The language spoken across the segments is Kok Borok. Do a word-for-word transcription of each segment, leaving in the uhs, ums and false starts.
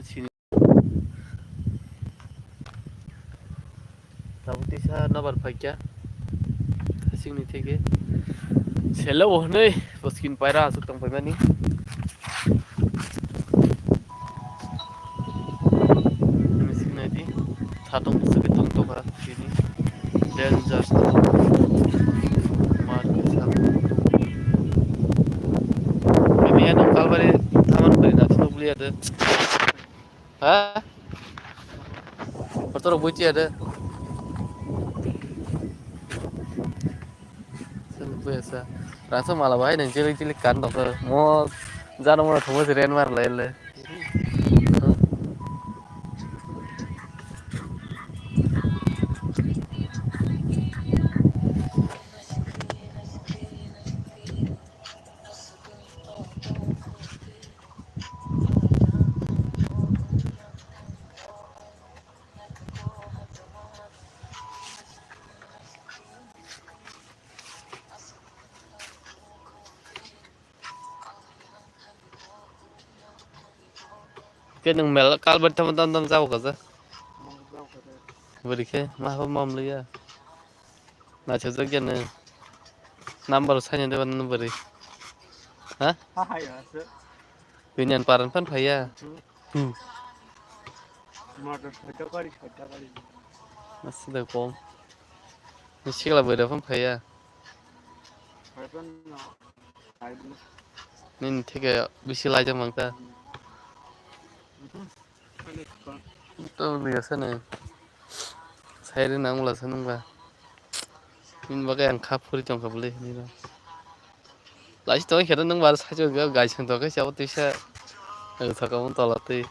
Sini. Tabuk tisa nabar phaikya. Singni theke. Selo hwnwi boskin paira aswk tong phaimani. Sing naidi. Satung bwswk tong tongkha sini. Danger. Mar kisa. Kami ano kalbari taman bari na sini beli ada. Ha? Kotor buci ada. Sen buya sa. Rasa malah bahai nang cilik cilik kan dok. Mo jano mo thumui si ren mar lai le. Ke nung mel kalbar tamo tam tam jabo kaza. Beri ke ma habo mam liya. Na chajak ya ne. Number sanya deba nung beri. Ha? Bini an paran pan phaiya. Hmm. Motor photo kari, photo kari. Asida kom. Ni sikla beri pan phaiya. Nini theke bisi laijak mangkha. To liya sene. Sairi nangla sanungba. Nini bagwi ang kha phuri tongkha bwle hinwi. Laisi tongwi khe nung bar sacho ga gai seng tongkhe sabo tisa. Ang sakamo tola twi.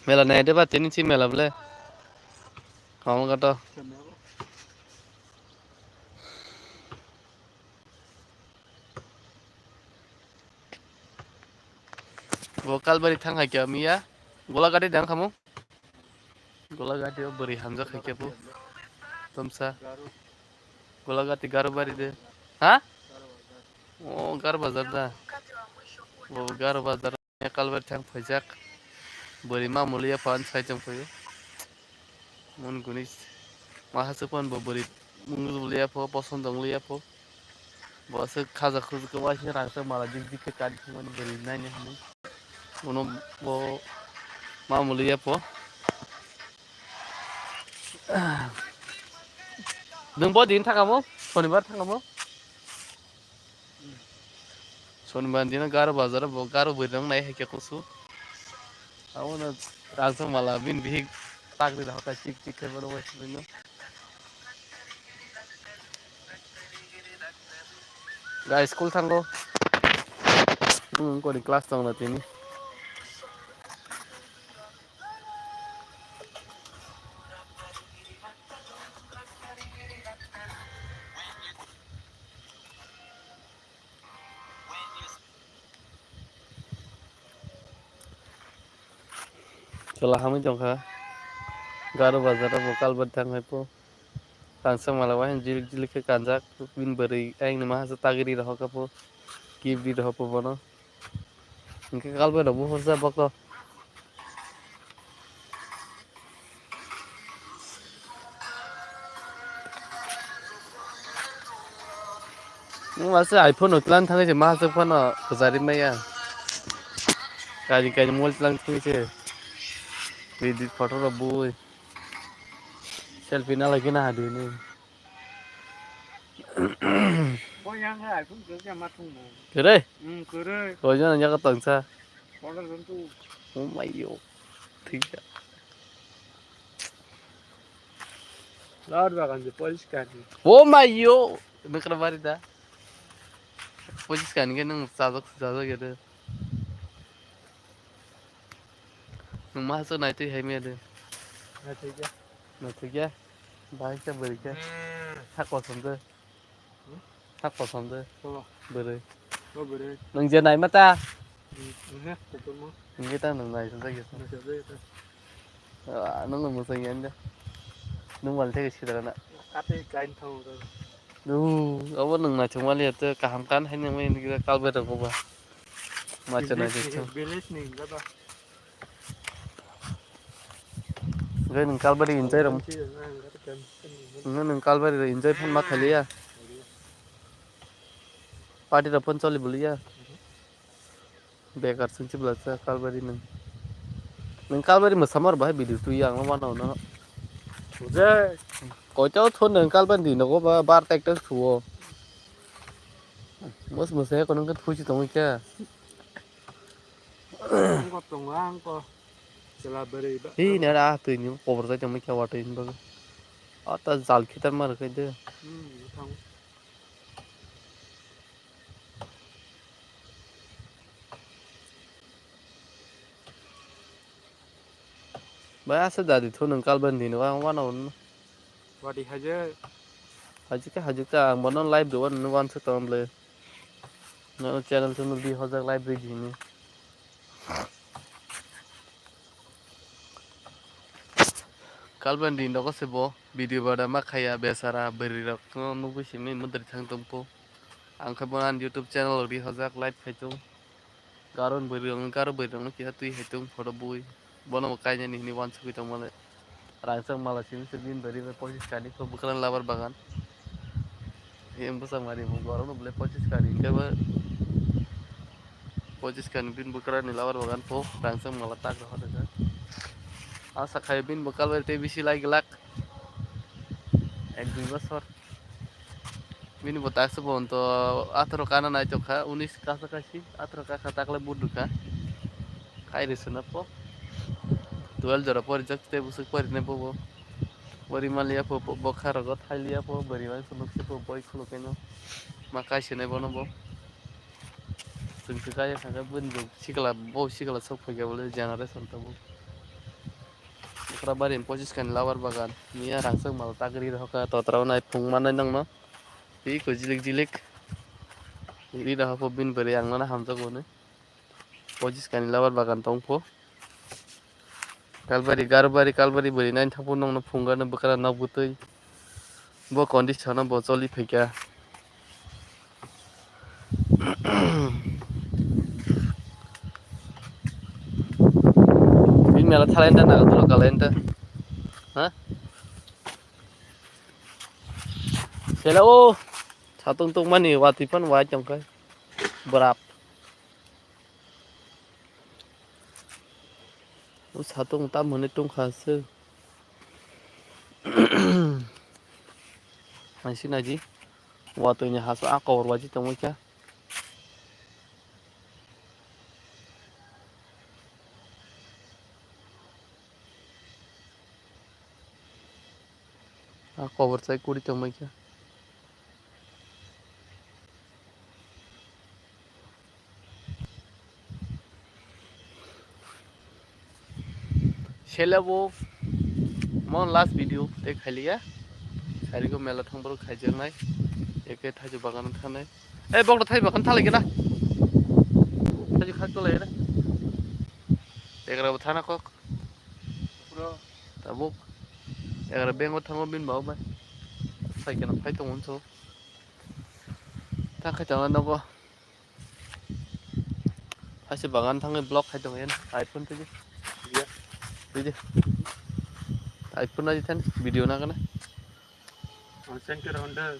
Mela nai de ba tini si mela bwle. Kamu kato. Bo kalbari thang hai kya miya. Golagati dang kamu. Golagati o bari hamjak hai kya bo. Tomsa. Golagati Garobari de. Ha? O Garo Bazar da. O Garo Bazar. Kalbar thang phaijak. Bwrwi ma muliya phan sai tong phaio. Mun guni ma hasuk phan bo bwrwi mung muliya pho, poson dong liya pho. Bo aswk khaja khuju kwbangma rang tak mala dik dik khe kari thangmani bwrwi naina hinwi. Uno bo ma muliya pho. Nwng bo din thangamo? Sonibar thangamo? Sonibar dino Garo bazar o bo Garo bwrwi rok nai hai khe kusu. Abono rangchak mala bini bihik takri rok chik chik khe bono bai sibino. Guys, school thango. Hmm, kori class tong na tini. Chwla hamwi tongkha. Garo bazar o bo kalbar thang hai po. Rangchak mala bai jilik jilik khe kanjak. Bini bwrwi ayang ni ma hasa tagwi ri rohor kha po. Gift ri rohor po bono. Hwnkhe kalbai rok buphursa bokto. Nwng masa iPhone no tlan thangwi se ma hachwk phano kwchari maya. Kaini kaini mobile tlan thangwi se. Edit photo rok bui. Selfie na lagi na hadi ni. Bo yang hai, phun khe ma thung mo. Kere? Hmm, kere. Koi jana jaga tangsa. Order jon tu. Oh my yo. Thik ya. Lord bagan je police kani. Oh my yo. Nukra bari da. Police kani ke nung sajak sajak ya de. Nung ma hachwk naitwi hai maya de. Naitwi khe. Naitwi khe. Bahai khe bwrwi khe. Thak kosom de. Hmm? Thak kosom de. Kono? Bwrwi. O bwrwi. Nung je nai ma ta? Hmm, hmm, kotorma. Nung je ta nung nai sajak ya. Nai sajak ya ta. Ah, nung nung mwsang yan de. Nung mal theke sidra na. Ate kain thang ko. Du, abo nung naithok mali ya te kaham kan hai nang mai ni kal bai rok ba. Macha na jikto. Gai nung kalbari enjoy ram. Nung kalbari enjoy phun ma khaliya. Party rok phone choli buliya. Bekar sung chibla cha kalbari nung. Nung kalbari mwsamar bahai video twi ang ma no no. Bujai. Koito thon nung kalbari di nogo ba bar tek tek thuo. Mos mos he kono ke thuchi tong kya. Angko tongo angko. Chela bari ba. Hi ne ra twi ni kobor jai tong kya wa twi ni ba. Ata jal khitar mar khai de. Hmm, thang. Bai asa jadi thu nung kalban dino ang wana un. Wadi haje. Hajika hajika ang bono live do wan wan sa tom le. No channel tu di hojak live ri jini. Kalban din dogo se bo video bada ma khaya besara bwrwi rok no nugwi simi mudri thang tongpo. Ang khe bono ani YouTube channel ri hojak live khai tong. Garo bwrwi rok garo bwrwi rok no kiha twi hai tong photo bui. Bono bo kainani hini wansugwi tongmale. Rangchak mala simi se bini bwrwi bai pochis kani kho bwkrang labar bagan. Yang bwsang mari bo goro no bole pochis kani hingke bo pochis kani bini bwkrang ni labar bagan po rangchak mala tak rok hoda jak. Asa khai bini bwkal bai tei bisi lai glak. Ek dui bosor. Bini bo taksa bo to atharoh kana nai tongkha, unis kasa kasi, atharoh kakha takle but rwkha. Khai rwsana po. Twelve jora porijak tei bwswk porinai bobo. Pori maliya po, po, bokha rogo thailiya po, bwrwi bai khuluk se po, boi khuluk kaino. Ma kai sinai bono bo. Chwng se kaya thangkhe bini bo sikla, bo sikla sok phaikha bole generation tabuk. Bwkra bari pochis kani labar bagan. Miya rangchak mal tak ri rohorkha totra o nai phung manai nangno. Tei ko jilik jilik. Ri rohorkha bini bwrwi ang mano hamjak bo hinwi. Pochis kani labar bagan tong pho. Kalbari, Garbari, Kalbari bwrwi nai thangpho nongno phunga no bwkra nok bwtwi. Bo condition o bo choli phaikha. Bini mela thalai da naga dolo kalai da. Ha? Sela o. Satung tung mani watwi pan wai tongkha. Bwrap. O satung tam hwnwi tungkha se. Naisi naidi. Watwi ni haso a kobor waji tongwi kha. A kobor chai kuri tongwi kha. Sele bo mon last video tei khailiya. Sari ko mela thang borok khaijaknai. Eke thaijo bagan thanai. Ei bokto thai bagan thalai kena. Thaijo khak tolai na. Ekra bo thana kok. Tabuk. Ekra bengo thango bin bao bai. Sai kena phai tong unso. Thang khai tong nogo. Haise bagan thangwi vlog khai tong yan. iPhone twi. Iya. Twi di. iPhone na di than video na kana. Ang center Honda.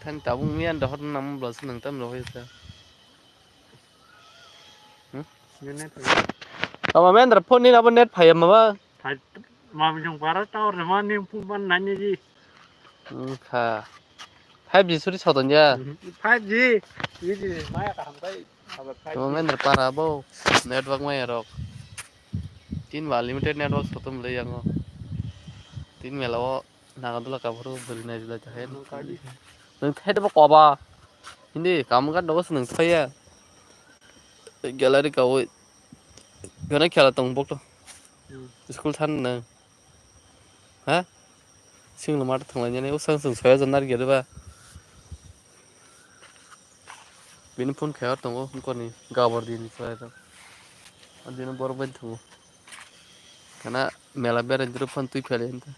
Than tabung miyan dohor nam vlog nang tam lo hoysa. Hmm? Ini net. Ama Mendra phone ni abo net phai mama. Thai, ma bijong para tower ma ni pu ban nani ji. Wngkha. Five G suri soton ya. Mhm. Five G. Ini maya kaham kai. Abo five G. Tamo Mendra para bo network maya rok. Tin ba limited network sotom le yango. Tin mela o nagadula kaburu beri nai jula jahen. Nung kali. Nung thai de koba. Hindi kamu kan dogo seneng thaya. Gallery kawi. Gana khela tong bok to. Hmm. School than na. Ha? Singla mata thanglainani usang sung soya jan narikya deba. Bini phone khayar tongo, wngkoni gabor dini soya jan. Adino borok bai thango. Kana mela berai duro phone twi phele hinta.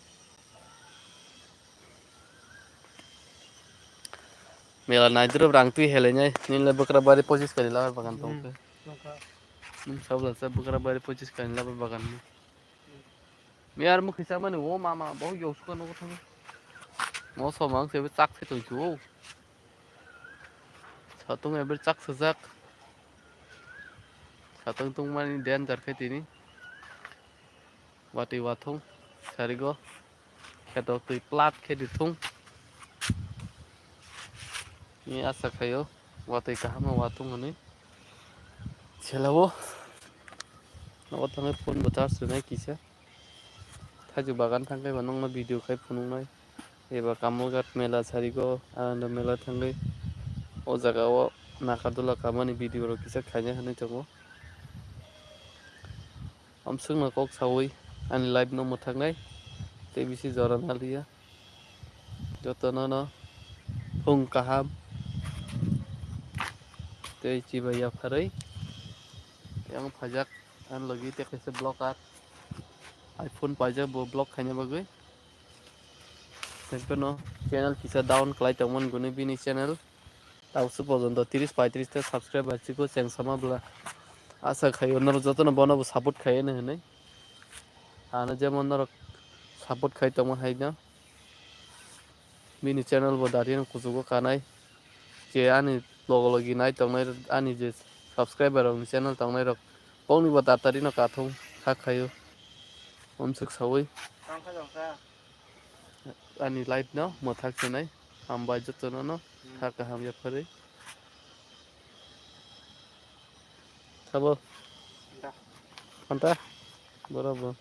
Mela nai duro rang twi hele nai, nile bwkra bari pochis kali labar bagan tong. Hmm. Nwng sabla sa bwkra bari pochis kainwi laba bagan ni. Miyar mukhi sa mani o mama bo yosko no thang. Mo so mang se chak se tong chu. Satung eber chak sajak. Satung tung mani danger khe tini. Watwi wathung sarigo. Kheto twi plat khe di thung. Ni asa khaio watwi kaham no wathung hwnwi. Selao. Nogo thangwi phone bo charge rwnai kisa. Thaichuk bagan thangkhe ba nokno video khai phunuknai. Eba Kamalghat mela sarigo, Ananda mela thangwi o jaga o nakardula kamani video rok kisa khaina hinwi tongo. Amswkno kok sawi ani live no mwthaknai tei bisi jora naliya. Jotono no phung kaham tei chibai yapharwi yang phajak ani logi tei kaisa vlogger iPhone paijak bo vlog khaina bagwi. Tei phano channel kisa down khlai tongmani gwnwi bini channel. Tabuk se pojonto tris paitris ta subscriber chiko cheng sama bwla. Asa khaio norok jotono bono bo support khaiyani hinwi. Ano jemon norok support khai tongma haino. Bini channel bo darino kuchugo kanai. Je ani logo logi nai tongnai ani je subscriber rokni channel tongnai rok bongni bo tatari no kathung kha khaio. Umsuk sawi. Ani live no mwthak chenai. Hambai jotono no kha kaham yapharwi. Sabo. Anta. Borok bo.